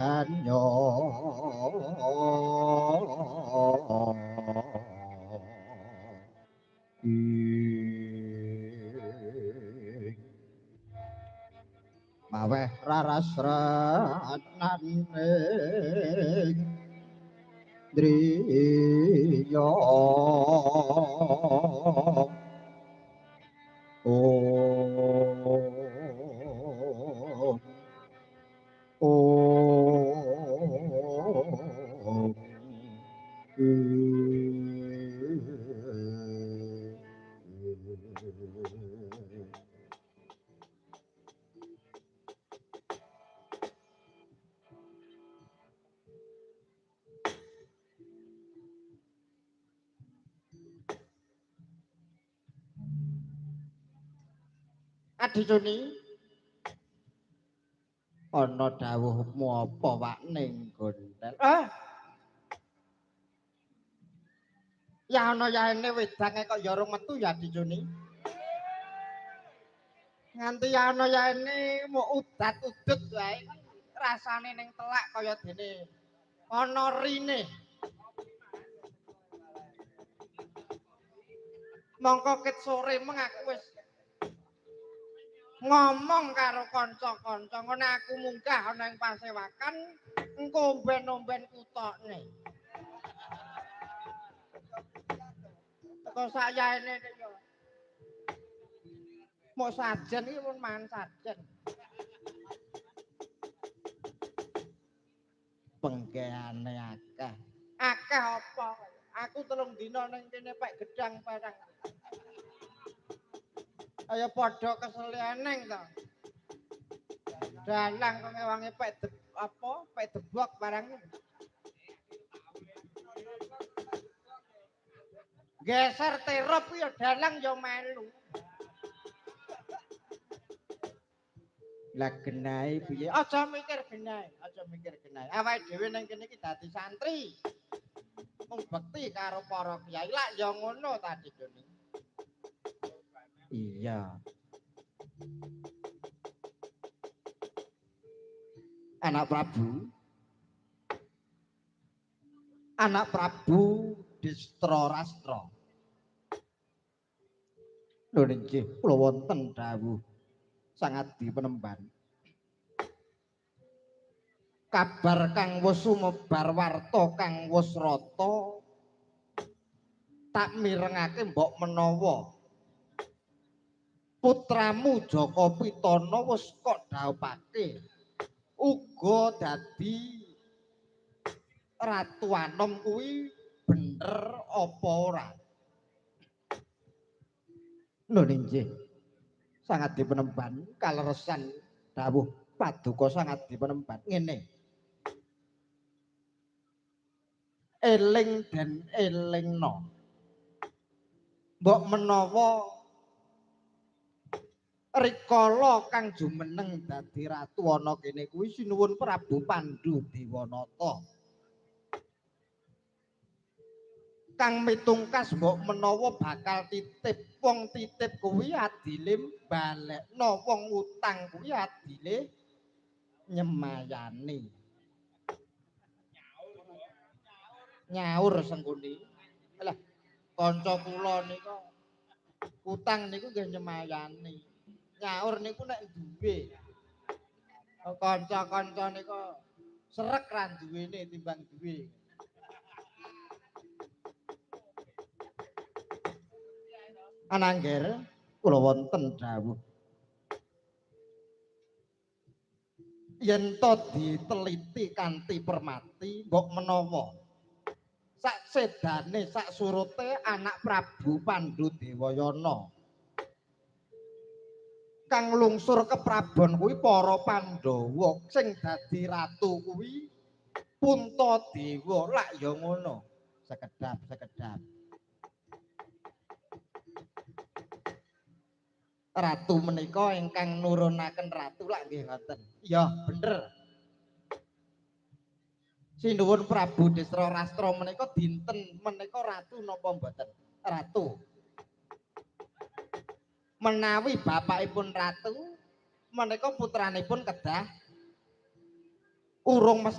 Banyo maweh raras rananing driya. Oh oh Adicuni ana dawuhmu apa wak ning gondel? Ah. Ya ana yaene wedange kok ya rung metu ya Adicuni. Nganti ya ana yaene muk udat-udut wae rasane ning telak kaya dene ana rine. Mongko ket sore meng aku wis ngomong karo kanca-kanca ngono aku munggah ana ing pasewakan engko omben-omben kutokne. Teko sayaene yo. Mok sajen iki pun mangan sajen. Pengkeane akeh. Akeh apa? Aku 3 dina ning kene pek gedang barang. Ayo padha kesel eneng to. Dalang kok ngewangi pek apa? Pek debok barang. Geser terop ya dalang ya melu. Lah genahe piye? Aja mikir genahe, aja mikir genahe. Awake dhewe ning kene iki dadi santri. Mung bekti karo para kiai lak ya ngono tadi Joni. Iya. Anak Prabu. Anak Prabu Destrarastra. Lho nggih, kula wonten dawuh Sang Adi Penemban. Kabar kang wis sumebar warta kang wis rata tak mirengake mbok menawa putramu Jaka Pitana wis kok dhawuhake uga dadi Ratu Anom kuwi bener apa ora? Lho nggih. Sang Adi Penemban kaleresan dawuh paduka Sang Adi Penemban ngene. Eling den elingno. Mbok menawa rikala kang jumeneng dadi ratu ana kene kuwi sinuwun Prabu Pandu Dewanata. Kang mitungkas mbok menawa bakal titip wong titip kuwi adile balekno wong utang kuwi adile nyemayani. Nyaur Sengkuni. Lah kanca kula nika utang niku nggih nyemayani. Nyaur niku nek duwe. Kanca-kanca nika srek ra duwene timbang duwe. Anangger kula wonten dawuh. Yen to diteliti kanthi permati mbok menawa sak sedane sak surute anak Prabu Pandu Dewayana kang lungsur keprabon kuwi para Pandhawa sing dadi ratu kuwi Puntadewa lak ya ngono. Sekedap sekedap. Ratu menika ingkang nurunaken ratu lak nggih ngoten. Iya bener. Sinuwun Prabu Destrarastra menika dinten menika ratu napa mboten? Ratu. Menawi bapakipun ratu menika putranipun kedah Urung mesti.